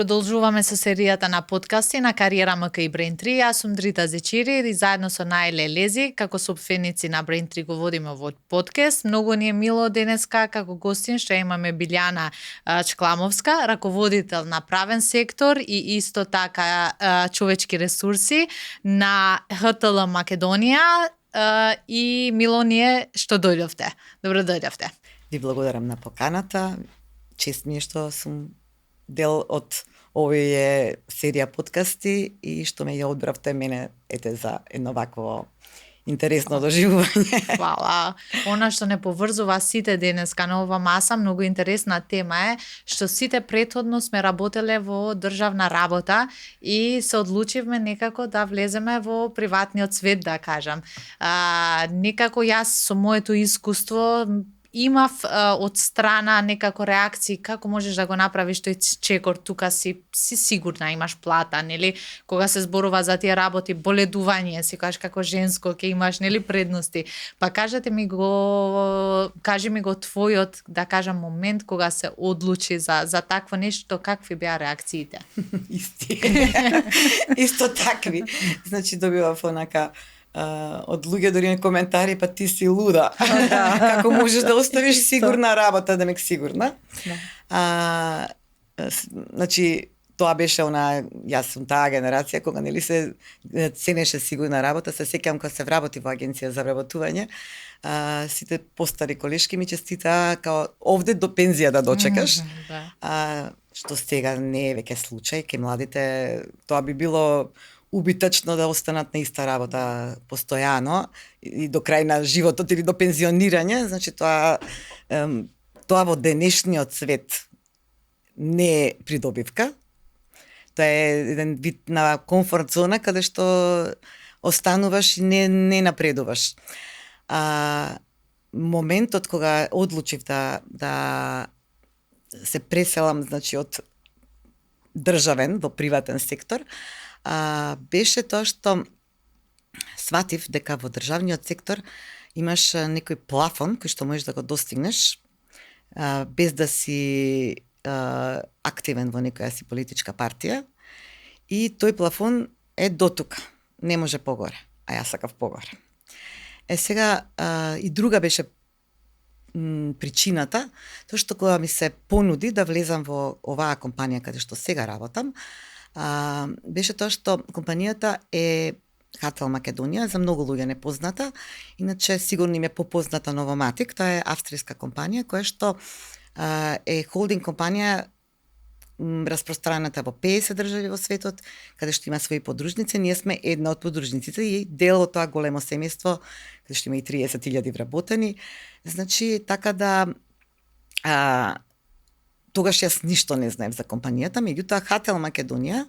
продолжуваме со серијата на подкасти на Кариера МК и Brain 3. Јас сум Дрита Зечири и заедно со Најле Лези, како собственици на Brain 3 го водиме овој подкаст. Многу ни е мило денеска како гостин што имаме Билјана Чкламовска, раководител на правен сектор и исто така човечки ресурси на ХТЛ Македонија, и мило ни е што дојдовте. Добро дојдовте. Ви благодарам на поканата. Чест ми е што сум дел од овие серија подкасти и што ме ја одбравте мене за едно вакво интересно доживување. Фала. Она што не поврзува сите денеска на ова маса, многу интересна тема е што сите претходно сме работеле во државна работа и се одлучивме некако да влеземе во приватниот свет, да кажам. Некако јас со моето искуство имав од страна некако реакции како можеш да го направиш тој чекор, тука си сигурна, имаш плата, нели? Кога се зборува за тие работи, боледување, си кажеш како женско ќе имаш, нели, предности. Па кажи ми го твојот, да кажам, момент кога се одлучи за такво нешто, какви беа реакциите? Исто такви. Значи добивав онака од луѓе дори коментари, па ти си луда. Како можеш да оставиш сигурна работа, да ме сигурна. Значи, тоа беше јас сум таа генерација кога нели се ценеше сигурна работа. Се сеќавам кога се вработи во агенција за вработување, сите постари колешки ми честитаа као овде до пензија да дочекаш. Што сега не е веќе случај, ке младите тоа би било убитачно да останат на иста работа постојано и до крај на животот или до пензионирање. Значи тоа во денешниот свет не е придобивка. Тоа е еден вид на комфорт зона каде што остануваш и не напредуваш. Моментот кога одлучив да се преселам, значи, од државен во приватен сектор, беше тоа што сватив дека во државниот сектор имаш некој плафон кој што можеш да го достигнеш без да си активен во некоја си политичка партија, и тој плафон е дотука, не може погоре, а јас сакав погоре. Сега и друга беше причината, тоа што кога ми се понуди да влезам во оваа компанија каде што сега работам, беше тоа што компанијата е ХТЛ Македонија, за многу луѓе непозната, иначе сигурно им е попозната Новоматик. Тоа е австријска компанија која што е холдинг компанија распространета во 50 држави во светот, каде што има своји подружници. Ние сме една од подружниците и дел од тоа големо семејство, каде што има и 30.000 вработени. Значи, така да тогаш јас ништо не знаев за компанијата, меѓутоа ХТЛ Македонија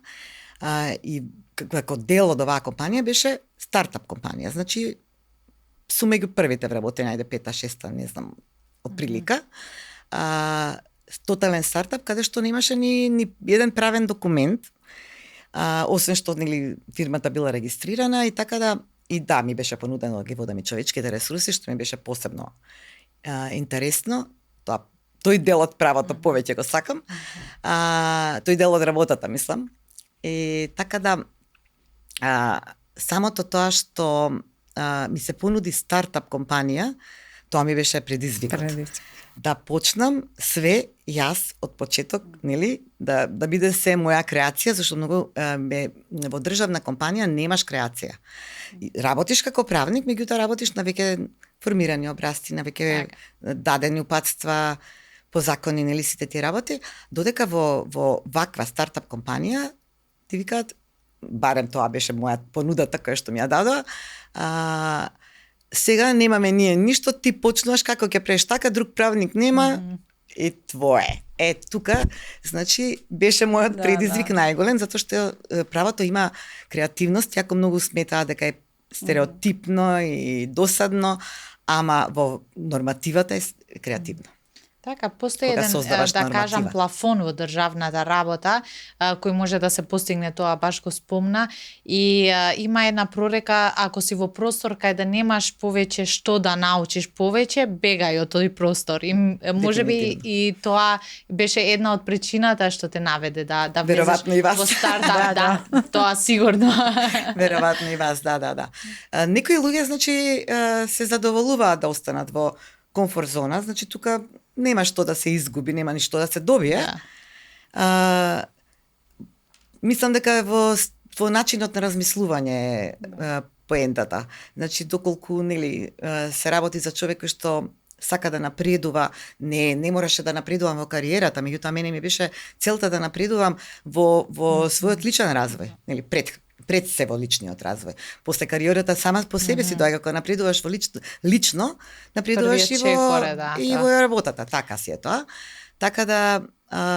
и како дел од оваа компанија беше стартап компанија. Значи, сум меѓу првите вработени, ајде 5-6, не знам, од прилика. Тотален стартап, каде што немаше ни еден правен документ, освен што нели фирмата била регистрирана, и така да, ми беше понудено да ги водам и човечките ресурси, што ми беше посебно интересно. Тој дел од правото повеќе го сакам. Тој дел од работата, мислам. И така да, самото тоа што ми се понуди стартап компанија, тоа ми беше предизвикот. Да почнам све јас од почеток, нели, да биде се моја креација, зашто многу во државна компанија немаш креација. Работиш како правник, меѓутоа работиш на веќе формирани образци, на веќе дадени упатства по закони, нели, сите тие работи, додека во ваква стартап компанија ти викаат, барем тоа беше моја понудата која што ми ја дадоа, сега немаме ние ништо, ти почнуваш како ќе правиш така, друг правник нема, и твое. Тука, значи, беше мојот предизвик најголем, затоа што правото има креативност, јако многу сметаа дека е стереотипно и досадно, ама во нормативата е креативно. Така, постои кога еден, создаваш да кажам, норматива. плафон во државната работа, кој може да се постигне, тоа баш го спомна. И има една прорека, ако си во простор кај да немаш повеќе што да научиш повеќе, бегај од тој простор. И можеби Дефинитивно. и тоа беше една од причината што те наведе да влезеш Веројатно и вас. во стартап, да, тоа сигурно. Веројатно и вас, да. Некои луѓе, значи, се задоволуваат да останат во комфорт зона, значи тука нема што да се изгуби, нема ништо да се добие. Да. Мислам дека во начинот на размислување е поентата. Значи, доколку се работи за човек кој што сака да напредува, не мораше да напредувам во кариерата, меѓутоа мене ми беше целта да напредувам во својот личен развој, пред се во личниот развој. После кариерата сама по себе си доаѓа, кога напредуваш во лично, напредуваш и во работата, така си е тоа. Така да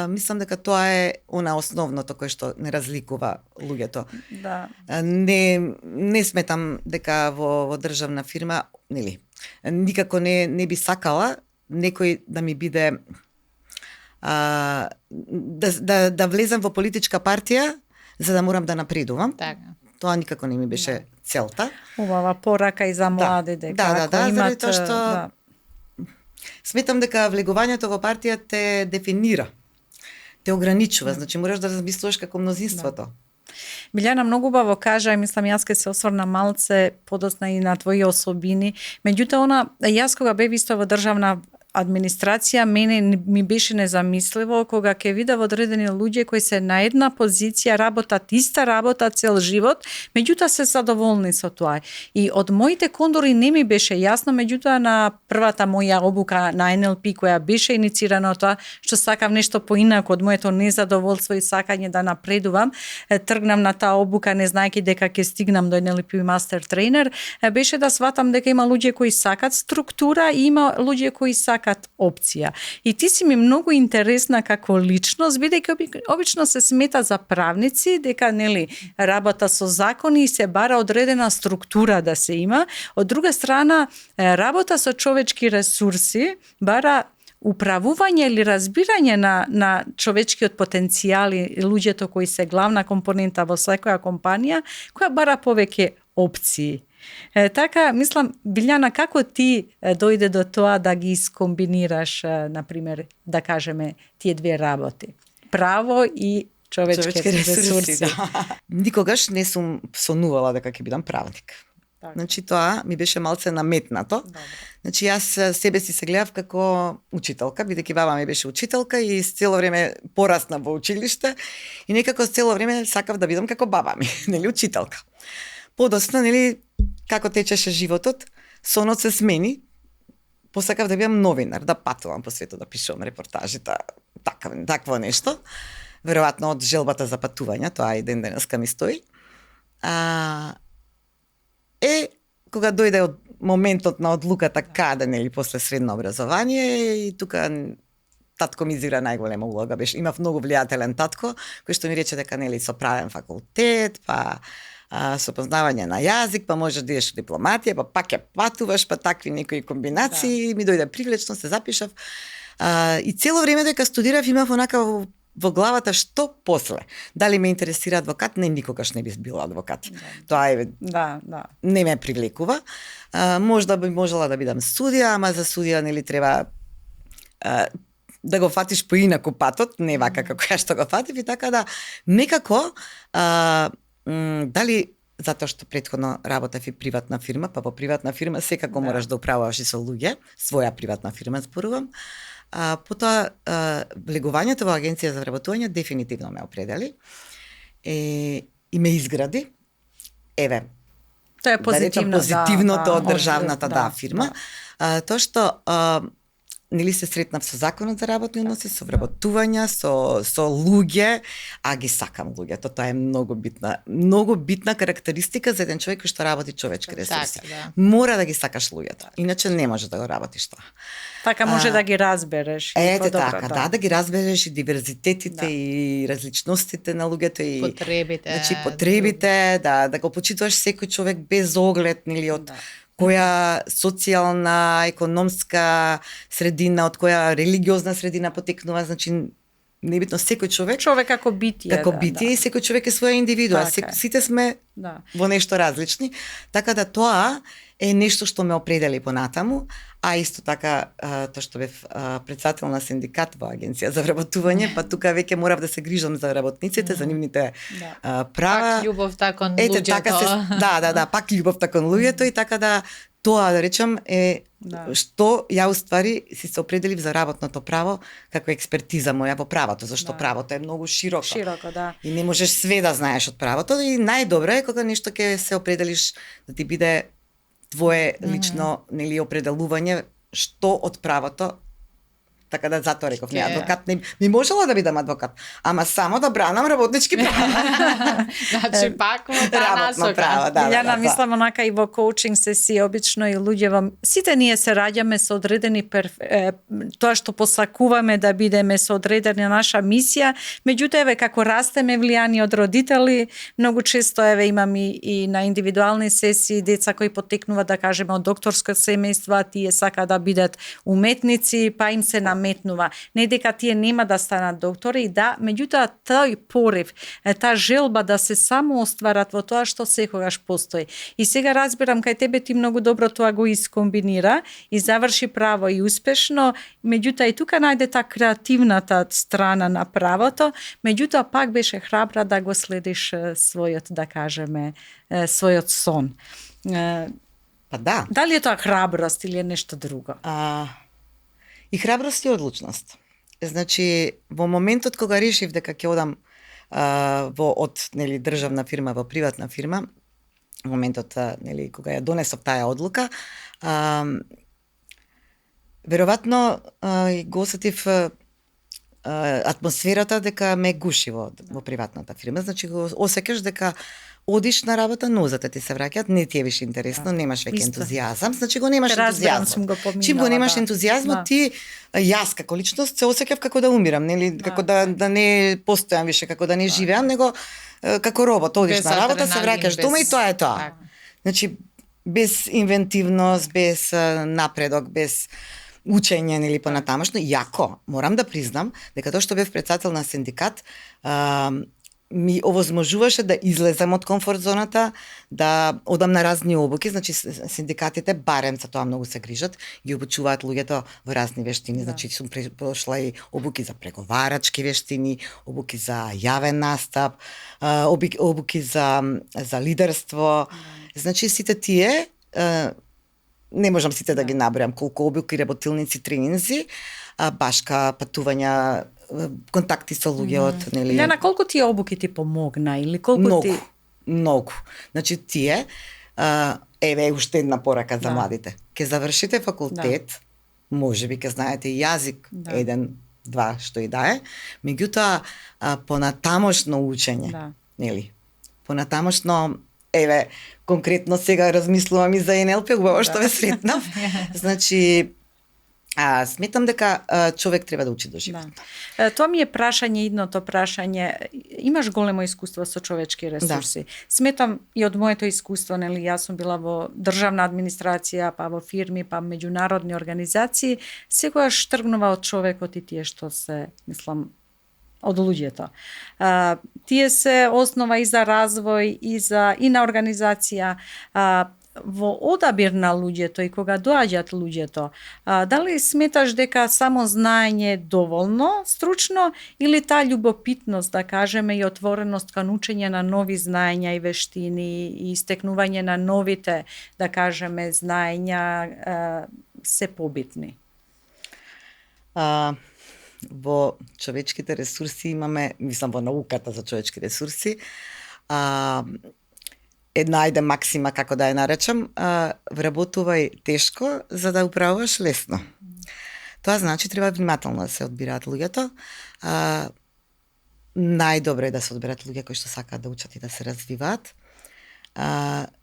мислам дека тоа е она основното кое што не разликува луѓето. Да. Не сметам дека во државна фирма, никако не би сакала некој да ми биде да влезам во политичка партија за да морам да напредувам. Така. Тоа никако не ми беше целта. Убава порака и за млади дека да, имат тоа што сметам дека влегувањето во партија те дефинира, те ограничува, значи мораш да размислуваш како мнозинството. Билјана многу убаво кажа, и мислам јас ке се осврна малце подосна и на твои особини. Меѓутоа јас кога бев исто во државна администрација, мене ми беше незамисливо кога ќе видев одредени луѓе кои се на една позиција, работат иста работа цел живот, меѓутоа се задоволни со тоа. И од моите кондори не ми беше јасно, меѓутоа на првата моја обука на НЛП која беше иницирана од тоа што сакав нешто поинако од моето незадоволство и сакање да напредувам, тргнам на таа обука не знаејќи дека ќе стигнам до НЛП мастер тренер, беше да сватам дека има луѓе кои сакат структура и има луѓе кои сакат опција. И ти си ми многу интересна како личност, бидејќи обично се смета за правници дека работа со закони и се бара одредена структура да се има. Од друга страна, работа со човечки ресурси бара управување или разбирање на човечкиот потенцијал и луѓето кои се главна компонента во секоја компанија, која бара повеќе опции. Така, мислам, Билјана, како ти дојде до тоа да ги искомбинираш, например, да кажеме, тие две работи? Право и човечки ресурси. Да. Никогаш не сум сонувала дека ќе бидам правник. Так. Значи, тоа ми беше малце наметнато. Добре. Значи, јас себе си се гледав како учителка, бидејќи баба ми беше учителка и цело време порасна во училиште и некако цело време сакав да бидам како баба ми, учителка. Подосна, како течеше животот, сонот се смени, посакав да бидам новинар, да патувам по светот, да пишувам репортажи, такво нешто. Веројатно од желбата за патување, тоа и ден денеска ми стои. Кога дојде од моментот на одлуката каде, после средно образование, и тука татко ми изигра најголема улога. Имав многу влијателен татко, кој што ми рече дека со правен факултет, па со познавање на јазик, па можеш да идеш во дипломатија, па пак ја патуваш, па такви некои комбинации, ми дојде привлечно, се запишав. И цело време дека студирав имав онака во главата што после. Дали ме интересира адвокат? Не, никогаш не би била адвокат. Тоа не ме привлекува. Можда би можела да бидам судија, ама за судија треба да го фатиш поинаку патот, не вака како ја што го фатив, и така да некако дали затоа што претходно работев и приватна фирма, па во приватна фирма секако мораш да управуваш и со луѓе, своја приватна фирма зборувам. Потоа влегувањето во агенција за вработување дефинитивно ме определи и ме изгради. Тоа е позитивното од државната фирма. Тоа што се сретнав со законот за работни односи, со вработувања, со луѓе, ги сакам луѓето. Тоа е многу битна карактеристика за еден човек кој што работи човечки ресурси. Мора да ги сакаш луѓето, иначе не можеш да го работиш тоа. Така може да ги разбереш. Да ги разбереш и диверзитетите и различностите на луѓето и потребите, да го почитуваш секој човек без оглед од која социјална, економска средина, од која религиозна средина потекнува, значи небитно секој човек како битие. како битие и секој човек е своја индивидуа. Така е. Сите сме во нешто различни, така да тоа е нешто што ме определи понатаму, а исто така тоа што бев председател на синдикат во агенција за вработување, па тука веќе морав да се грижам за работниците, за нивните права. Пак љубовта кон Ете, луѓето. така се, пак љубовта кон луѓето и така да тоа да речам е што ја уствари се определив за работното право како експертиза моја во правото, зашто правото е многу широко. Широко, да. И не можеш све да знаеш од правото и најдобро е кога нешто ќе се определиш да ти биде твое лично нели определување што од правото. Така да затоа реков, не адвокат, не можела да бидам адвокат, ама само да бранам работнички права. Значи пак во таа насока. Права, Јана мислам онака и во коучинг сесии обично и луѓе сите ние се раѓаме со одредени тоа што посакуваме да бидеме со одредена наша мисија, меѓутоа еве како растеме влијани од родители, многу често еве имам и на индивидуални сесии деца кои потекнуваат да кажеме од докторско семејство, тие сака да бидат уметници, па им се наметнува. Не дека тие нема да станат доктори, да, меѓутоа тој порив, таа желба да се само остварат во тоа што секогаш постои. И сега разбирам кај тебе ти многу добро тоа го искомбинира и заврши право и успешно, меѓутоа и тука најде таа креативната страна на правото, меѓутоа пак беше храбра да го следиш својот, да кажеме, својот сон. Па да. Дали е тоа храброст или е нешто друго? И храброст и одлучност. Значи, во моментот кога решив дека ќе одам од нели државна фирма во приватна фирма, во моментот нели кога ја донесов таа одлука, веројатно го осетив атмосферата дека ме гуши во приватната фирма. Значи го осеќаш дека одиш на работа, нозете ти се враќаат, не ти е више интересно, немаш веќе ентузијазам, значи го немаш ентузијазам. Чим го немаш ентузијазмот, ти јас како личност се осеќав како да умирам, нели, како да не постојам више, како да не живеам, него како робот, одиш на работа, се враќаш дома и тоа е тоа. Значи без инвентивност, без напредок, без учење нели понатамошно, јако, морам да признам дека тоа што бев председател на синдикат, ми овозможуваше да излезам од комфорт зоната, да одам на разни обуки, значи синдикатите барем за тоа многу се грижат, ги обучуваат луѓето во разни вештини, значи сум прошла и обуки за преговарачки вештини, обуки за јавен настап, обуки за лидерство. Значи сите тие не можам сите да ги набројам колку обуки, работилници, тренинзи, башка, патувања, контакти со луѓето, нели? На колку тие обуки ти помогна или колку многу, многу. Значи тие еве уште една порака за младите. Ке завршите факултет, можеби ке знаете јазик, еден, два, што и да е, меѓутоа понатамошно учење, нели? Понатамошно еве конкретно сега размислувам и за НЛП, убаво што ве сретнав. Значи сметам дека човек треба да учи до живот. Тоа ми е прашање, идното прашање. Имаш големо искуство со човечки ресурси. Сметам и од моето искуство, нели, јас сум била во државна администрација, па во фирми, па меѓународни организации, секогаш тргнува од човекот и тие што се, мислам, од луѓето. Тие се основа и за развој и на организација. Во одабир на луѓето и кога доаѓаат луѓето, дали сметаш дека само знаење е доволно стручно или таа љубопитност, да кажеме, и отвореност кон учење на нови знаења и вештини и стекнување на новите, да кажеме, знаења се побитни? Во човечките ресурси имаме, мислам во науката за човечки ресурси, една максима, како да ја наречам, вработувај тешко за да управуваш лесно. Тоа значи треба внимателно да се одбираат луѓето. Најдобро е да се одберат луѓе кои што сакаат да учат и да се развиваат.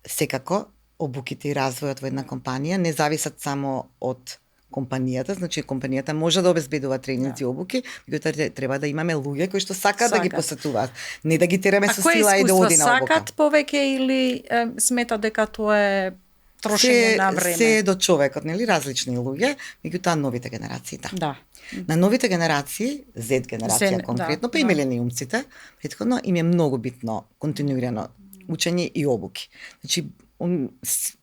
Секако, обуките и развојот во една компанија не зависат само од компанијата, значи компанијата може да обезбедува тренинзи и обуки, меѓутоа треба да имаме луѓе кои што сакаат да ги посетуваат, не да ги тереме со сила и да оди на обука. Сакат повеќе или смета дека тоа е трошење на време. Се е до човекот, нели, различни луѓе, меѓутоа новите генерации, да. Да. На новите генерации, Z генерација Z, конкретно, да, па и милениумците, претходно им е многу битно континуирано учење и обуки. Значи,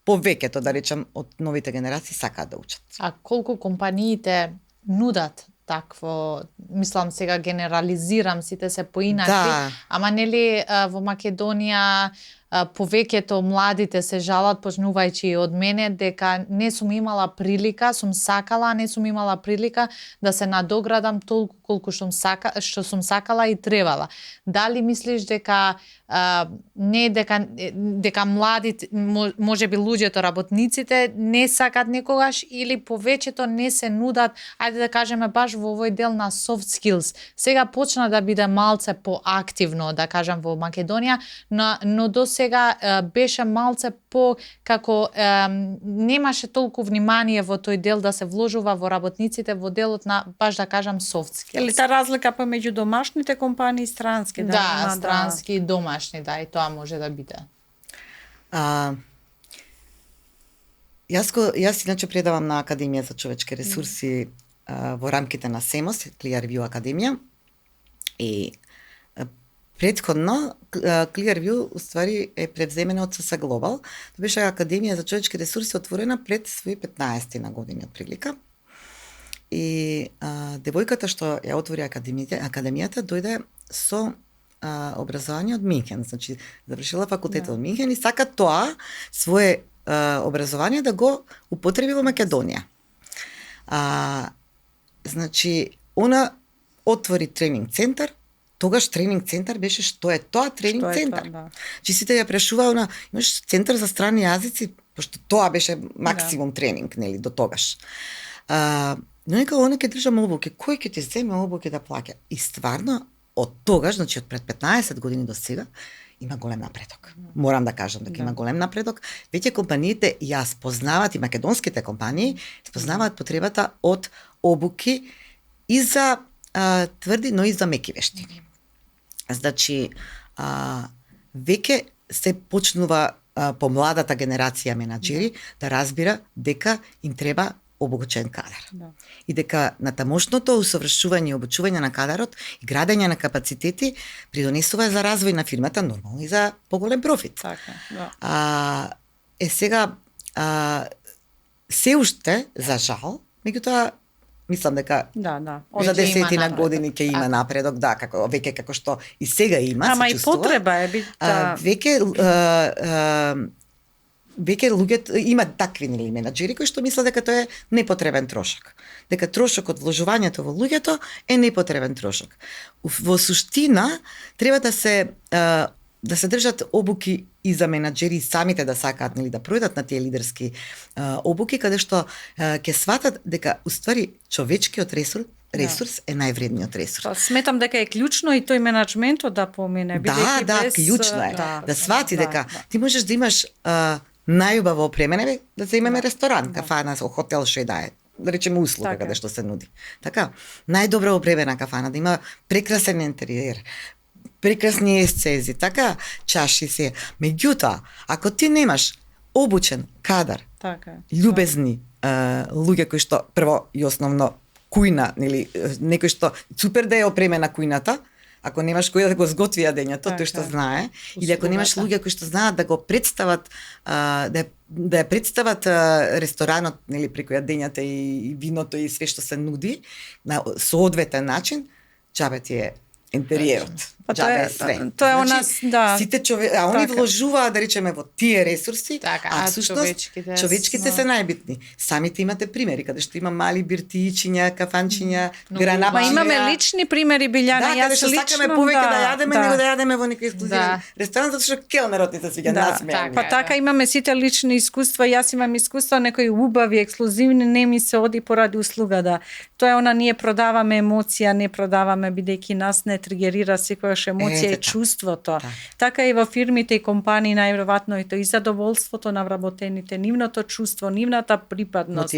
повеќето, да речам, од новите генерации сакаат да учат. А колку компаниите нудат такво, мислам сега генерализирам, сите се поинакви, Да. ама нели во Македонија повеќето младите се жалат, почнувајќи и од мене, дека не сум имала прилика, сум сакала, а не сум имала прилика да се надоградам толку колку што сум сакала и требала. Дали мислиш дека не дека младите, можеби луѓето, работниците не сакат некогаш или повеќето не се нудат, ајде да кажеме баш во овој дел на soft skills. Сега почна да биде малце поактивно, да кажам, во Македонија, но до сега беше малце по како немаше толку внимание во тој дел да се вложува во работниците во делот на баш да кажам soft skills. Или та разлика помеѓу домашните компании и странски, Да, има, странски и домашни, да, и тоа може да биде. Јас иначе предавам на Академија за човечки ресурси во рамките на СЕМОС, Clearview Академија. И предходно Clearview уствари е превземена од СС Global. Тоа беше Академија за човечки ресурси отворена пред свој 15 на години од прилика. И девојката што ја отвори академијата дојде со образование од Минхен, значи завршила факултетот од Минхен и сака тоа свое образование да го употреби во Македонија. Значи, она отвори тренинг центар, тогаш тренинг центар беше што е тоа тренинг центар. Да. Чи сите ја прашуваа, она, имаш центар за страни јазици, пошто тоа беше максимум тренинг, нели, до тогаш. Но нека она ќе држам обуки, кој ќе ти земе обуки да плаќа? И стварно, од тогаш, значи од пред 15 години до сега, има голем напредок. Морам да кажам дека има голем напредок. Веќе компаниите ја спознаваат, и македонските компании спознаваат потребата од обуки и за тврди, но и за меки вештини. Значи, веќе се почнува помладата генерација менаџери да разбира дека им треба обучен кадар. Да. И дека натамошното усовршување и обучување на кадарот и градење на капацитети придонесува за развој на фирмата, нормално и за поголем профит. Така, да. Сега, се уште, за жал, меѓутоа, мислам дека Да. за Веќе има 10 на напредок. години ќе има напредок, да, како што и сега има, Ама се и чувствува. потреба е бита. Веќе луѓето има такви нели менаџери кои што мислат дека тоа е непотребен трошок. Дека трошокот вложувањето во луѓето е непотребен трошок. Во суштина треба да се држат обуки и за менаџери самите да сакаат нели да пројдат на тие лидерски обуки каде што ќе сватат дека уствари човечкиот ресурс е највредниот ресурс. Па, сметам дека е клучно и тој менаџментот да помине. Да, без... клучно е. Да свати дека ти можеш да имаш најубаво опремене, да земеме ресторан, кафана, хотел, што да е. Да речеме услуга каде што се нуди. Така, најдобро опремена кафана, да има прекрасен интериер, прекрасни есцези, така, чаши се. Меѓутоа, ако ти немаш обучен кадар, така, љубезни луѓе кои што прво и основно кујна, нели некој што супер да е опремена кујната, ако немаш кој да го сготви јадењето, тој што знае, или ако немаш луѓе кои што знаат да го представат, да ја представат ресторанот, нели преку јадењата и виното и све што се нуди на соодветен начин, џабе ти е интериерот. Па Џабе е све. Тоа е она, да. Сите они Така. вложуваат, да речеме, во тие ресурси, Така, а а всушност човечките се најбитни. Самите имате примери каде што има мали биртијичиња, кафанчиња, гранапчиња. Ма имаме лични примери, Билјана, каде што лично, сакаме повеќе да јадеме, него да јадеме во некој ексклузивен Да. ресторан, затоа што келнерот ни се свиѓа насмејани. Па така имаме сите лични искуства, јас имам искуства, некои убави, ексклузивни, не ми се оди поради услугата. Тоа е она, ние продаваме емоција, не продаваме, бидејќи нас не тригерира секојаш емоција и чувството. Така и во фирмите и компании најверојатно и тоа и задоволството на вработените, нивното чувство, нивната припадност.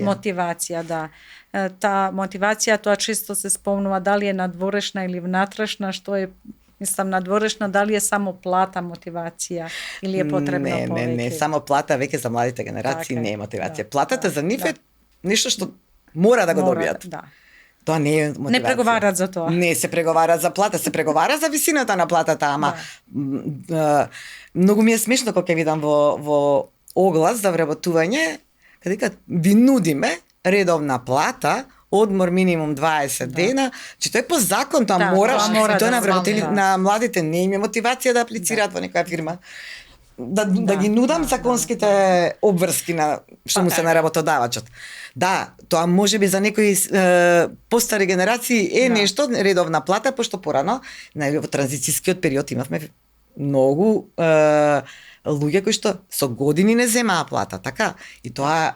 Мотивација, да. Та мотивација, тоа често се спомнува дали е надворешна или внатрешна, што е Мислам, надворешно, дали е само плата мотивација или е потребно повеќе? Не, само плата веќе за младите генерации Така е, не е мотивација. да, Платата да, за нив да. е нешто што мора да го добијат. Да. Тоа не е мотивација. Не преговарат за тоа. Не се преговара за плата, се преговара за висината на платата, ама многу ми е смешно кога ќе видам во оглас за вработување, каде кажат ви нудиме редовна плата, одмор минимум 20 дена, че тој е по закон, тоа Да, мораш, тоа мора и тоа да на вработели да. на младите не им е мотивација да аплицираат во некоја фирма. Да ги нудам законските обврски на што му се на работодавачот. Да, тоа можеби за некои постари генерации е нешто редовна плата, пошто порано во транзицијскиот период имавме многу луѓе кои што со години не земаа плата, така? И тоа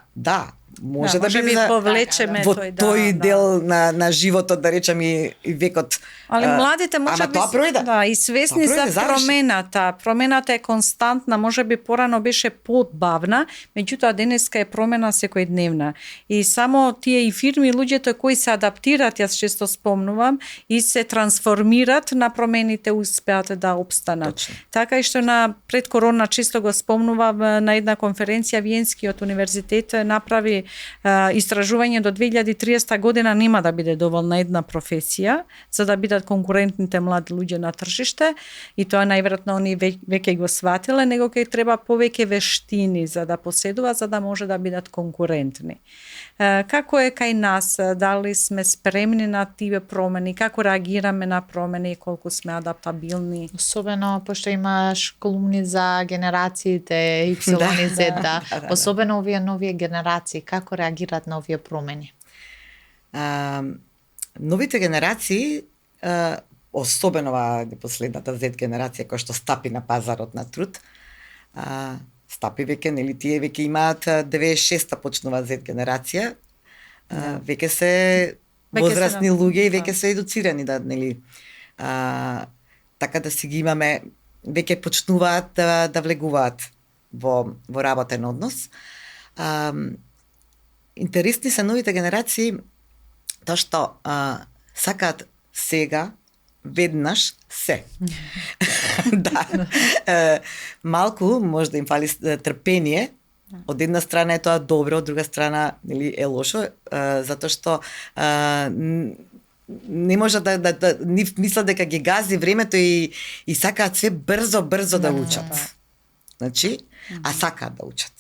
може да може биде би повлечеме во тој, тој дел на животот, да речем и векот. Али младите може ама би тоа пројде. Да, и свесни Тоа пројде, за промената. Промената е константна, може би порано беше подбавна, меѓутоа денеска е промена секојдневна. И само тие и фирми, луѓето кои се адаптират, јас често спомнувам, и се трансформират на промените, успеат да обстанат. Точно. Така и што на пред корона често го спомнувам на една конференција Виенскиот универзитет направи истражување до 2030 година нема да биде доволна една професија за да бидат конкурентните млади луѓе на тржиште и тоа најверојатно они веќе го сватиле, него ќе треба повеќе вештини за да поседуваат, за да може да бидат конкурентни. Како е кај нас? Дали сме спремни на тие промени? Како реагираме на промени? Колку сме адаптабилни? Особено пошто имаш колумни за генерациите Y и Z, особено овие нови генерации, како реагираат на овие промени? Новите генерации, особено последната Z генерација која што стапи на пазарот на труд, стапи веќе, нели тие веќе имаат 96-та почнува Z генерација, веќе се возрастни луѓе и веќе се едуцирани нели така да си ги имаме, веќе почнуваат да влегуваат во работен однос. Интересни се новите генерации тоа што сакаат сега веднаш се. Да. Малку може да им фали трпение. Од една страна е тоа добро, од друга страна нели е лошо, затоа што не може да мислат дека ги гази времето и сакаат се брзо да учат. Значи, а сакаат да учат.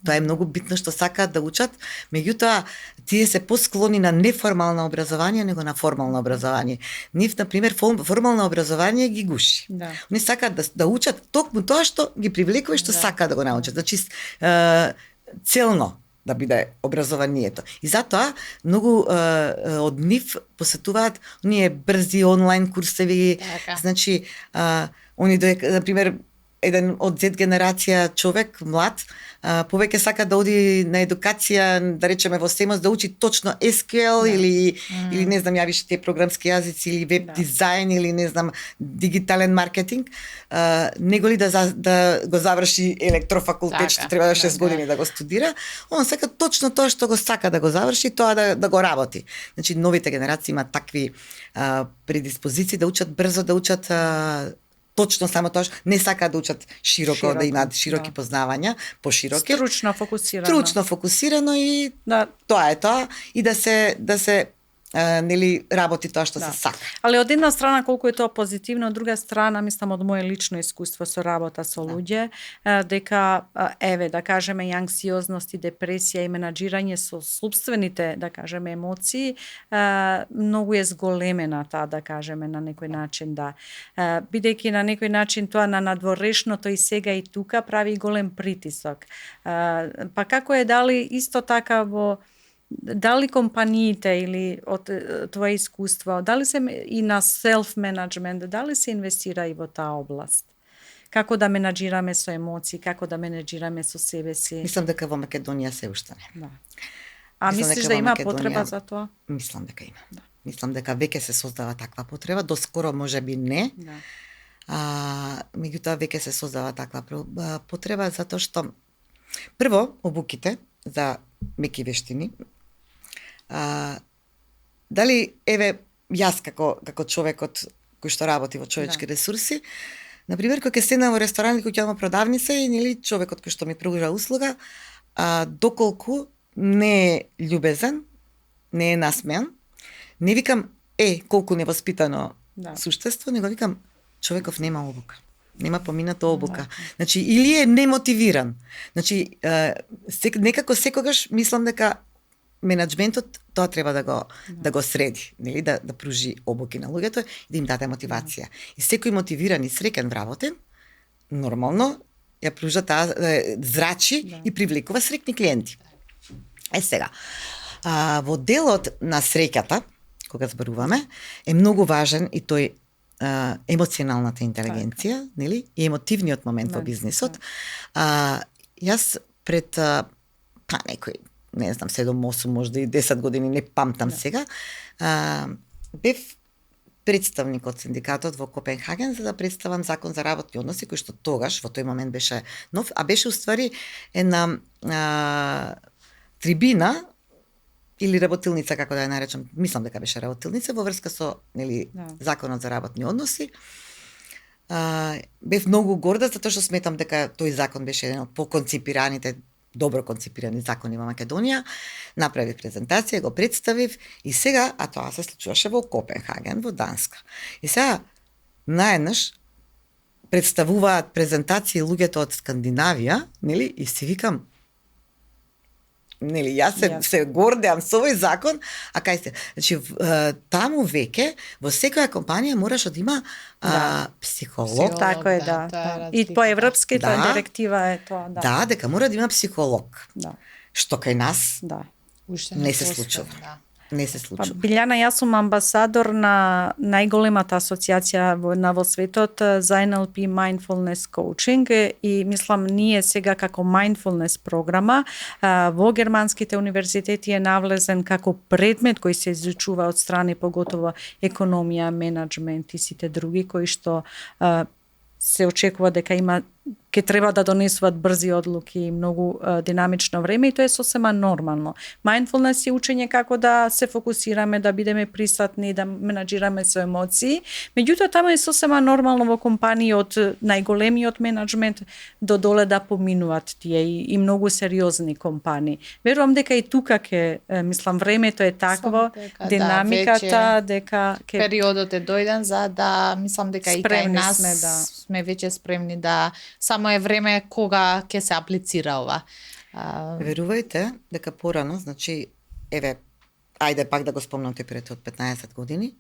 Тоа е многу битно што сакаат да учат, меѓутоа тие се посклони на неформално образование него на формално образование. Нив на пример формално образование ги гуши. Да. Они сакаат да учат токму тоа што ги привлекува и што сакаат да го научат. Значи целно да биде образованието. И затоа многу од нив посетуваат оние брзи онлайн курсеви. Значи они на пример еден од Z генерација човек, млад, повеќе сака да оди на едукација, да речеме во СЕМОС, да учи точно SQL или не знам, ја више тие програмски јазици или веб дизајн или не знам, дигитален маркетинг, него ли да го заврши електрофакултет, што треба 6 години да го студира, он сака точно тоа што го сака да го заврши, тоа да го работи. Значи, новите генерации имаат такви предиспозиции да учат брзо, да учат точно само тоа, не сакаат да учат широко, да имаат широки познавања, пошироки. Стручно фокусирано и тоа е тоа и да се нели работи тоа што се сака. Али од една страна колку е тоа позитивно, од друга страна мислам од моје лично искуство со работа со луѓе, дека еве да кажеме и анксиозност и депресија и менаџирање со сопствените да кажеме емоции, многу е зголемена таа да кажеме на некој начин бидејќи на некој начин тоа на надворешното и сега и тука прави голем притисок. Па како е дали исто така дали компаниите или од твое искуство, дали се и на self-management, дали се инвестира и во таа област? Како да менаџираме со емоции, како да менаџираме со себе си? Мислам дека во Македонија се уште не. Да. А мислиш да има потреба за тоа? Мислам дека има. Да. Мислам дека веќе се создава таква потреба, доскоро можеби не. Да. Меѓутоа веќе се создава таква потреба затоа што прво обуките за меки вештини. Дали еве јас како човекот кој што работи во човечки ресурси. Например, кога ќе седнам во ресторан или кога ќе имам продавница и нели човекот кој што ми пруžа услуга, доколку не е љубезен, не е насмеан, не викам колку невоспитано суштество, него викам човеков нема обука. Нема помината обука. Значи, или е немотивиран. Значи, некако секогаш мислам дека менаџментот тоа треба да го среди, нели, да пружи обуки на луѓето и да им даде мотивација. И секој мотивиран и среќен вработен, нормално ја пружа таа, зрачи и привлекува среќни клиенти. Сега, во делот на среќата, кога зборуваме, е многу важен и тој емоционалната интелигенција, нели, и емотивниот момент во бизнисот. Јас пред некој, не знам, 7-8, можда и 10 години, не памтам сега, бев представник од синдикатот во Копенхаген за да представам закон за работни односи, кој што тогаш, во тој момент беше нов, а беше уствари една трибина или работилница, како да ја наречам, мислам дека беше работилница, во врска со нели, законот за работни односи. Бев многу горда, затоа што сметам дека тој закон беше еден од поконципираните, добро конципирани закони во Македонија. Направив презентација, го представив и сега, а тоа се случуваше во Копенхаген, во Данска. И сега, наеднаш, представуваат презентации луѓето од Скандинавија, нели, и си викам, нели, јас се гордеам со овој закон, а кај се, значи, таму веќе, во секоја компанија мораш да има психолог. Така е, да. И по европската директива е тоа, да. Да, дека мора да има психолог. Да. Што кај нас не се случува. Не се случува. Билјана, јас сум амбасадор на најголемата асоциација во светот за NLP Mindfulness Coaching и мислам ние сега како Mindfulness програма во германските универзитети е навлезен како предмет кој се изучува од страни поготово економија, менеджмент и сите други кои што се очекува дека ќе треба да донесуваат брзи одлуки и многу динамично време и тоа е сосема нормално. Mindfulness е учење како да се фокусираме, да бидеме присутни, да менаџираме со емоции. Меѓутоа таму е сосема нормално во компании од најголемиот менеджмент до доле да поминуваат тие и многу сериозни компании. Верувам дека и тука мислам времето е такво, динамиката, дека периодот е дојден за да мислам дека и кај нас сме веќе спремни да само е време кога ќе се аплицира ова. Верувајте дека порано, значи, ајде пак да го спомнам тој пред од 15 години,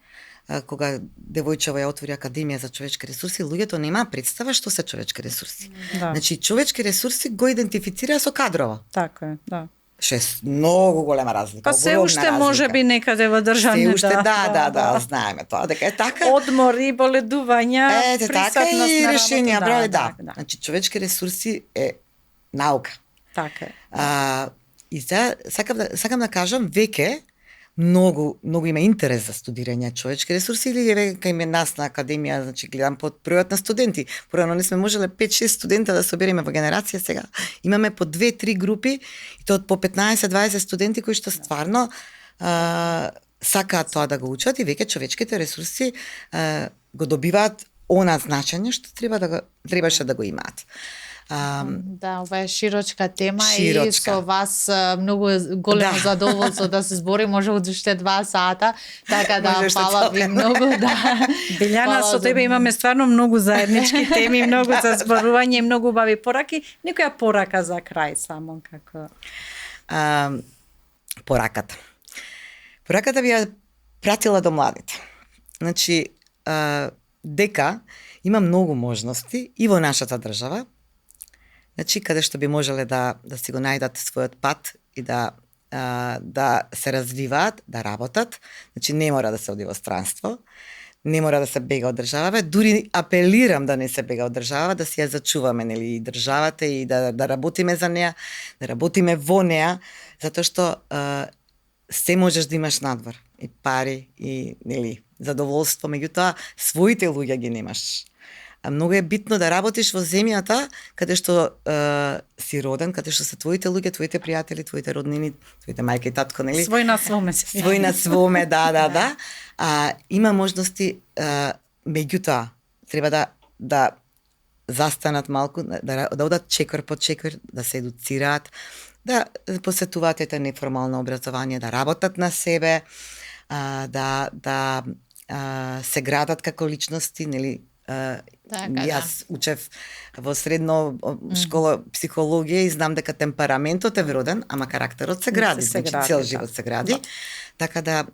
кога девојчева ја отвори Академија за човечки ресурси, луѓето нема представа што се човечки ресурси. Да. Значи, човечки ресурси го идентифицира со кадрова. Така е, да. Ше многу голема разлика. Па се уште може би некаде во државни, се уште, да, знаеме тоа, дека е така. Одмори, боледувања, присутност и на решенија, работа, да. Значи, човечки ресурси е наука. Така е. И сакам да кажам, веќе многу има интерес за студирање човечки ресурси или кај нас на Академија, значи гледам под бројот на студенти. Порано не сме можеле 5-6 студента да собереме во генерација, сега имаме по 2-3 групи и тоа по 15-20 студенти кои што стварно сакаат тоа да го учат и веќе човечките ресурси го добиваат она значење што требаше да го имаат. Да, ова е широчка тема и со вас многу големо задоволство да се збори, може уште 2 сата, така да фала ви многу. Билјана, со тебе имаме стварно многу заеднички теми, многу за зборување, многу убави пораки. Некоја порака за крај само како Пораката би ја пратила до младите. Значи, дека има многу можности и во нашата држава, значи каде што би можеле да си го најдат својот пат и да се развиваат, да работат. Значи не мора да се оди во странство, не мора да се бега од државава, дури апелирам да не се бега од држава, да си ја зачуваме нели државата и да работиме за неа, да работиме во неа, затоа што се можеш да имаш надвор и пари и нели задоволство, меѓутоа своите луѓе ги немаш. Многу е битно да работиш во земјата каде што си роден, каде што се твоите луѓе, твоите пријатели, твоите роднини, твоите мајка и татко, нели? Свој на своме. Свој на своме, да. Има можности меѓутоа треба да застанат малку, да одат чекор по чекор, да се едуцираат, да посетуваат ете неформално образование, да работат на себе, да се градат како личности, нели? Јас учев во средно школа психологија и знам дека темпераментот е вроден, ама карактерот се гради, значи цел живот се гради. Така да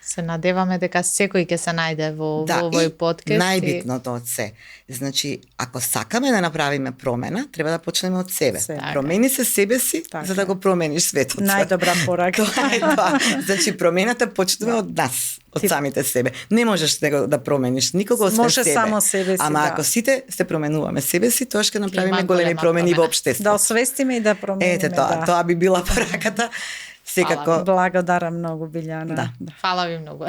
се надеваме дека секој ќе се најде во овој подкаст. Најбитното од се. Значи, ако сакаме да направиме промена, треба да почнеме од себе. Промени се себе си, за да го промениш светот. Најдобра порака. Тоа е тоа. Значи, промената почнува од нас, од самите себе. Не можеш да промениш никого освен себе. Може само себе си, ама ако сите се променуваме себе си, тоа ќе направиме големи промени во општеството. Да освестиме и да промениме. Ете тоа би била пораката. Секако. Благодарам многу, Билјана. Фала ви многу.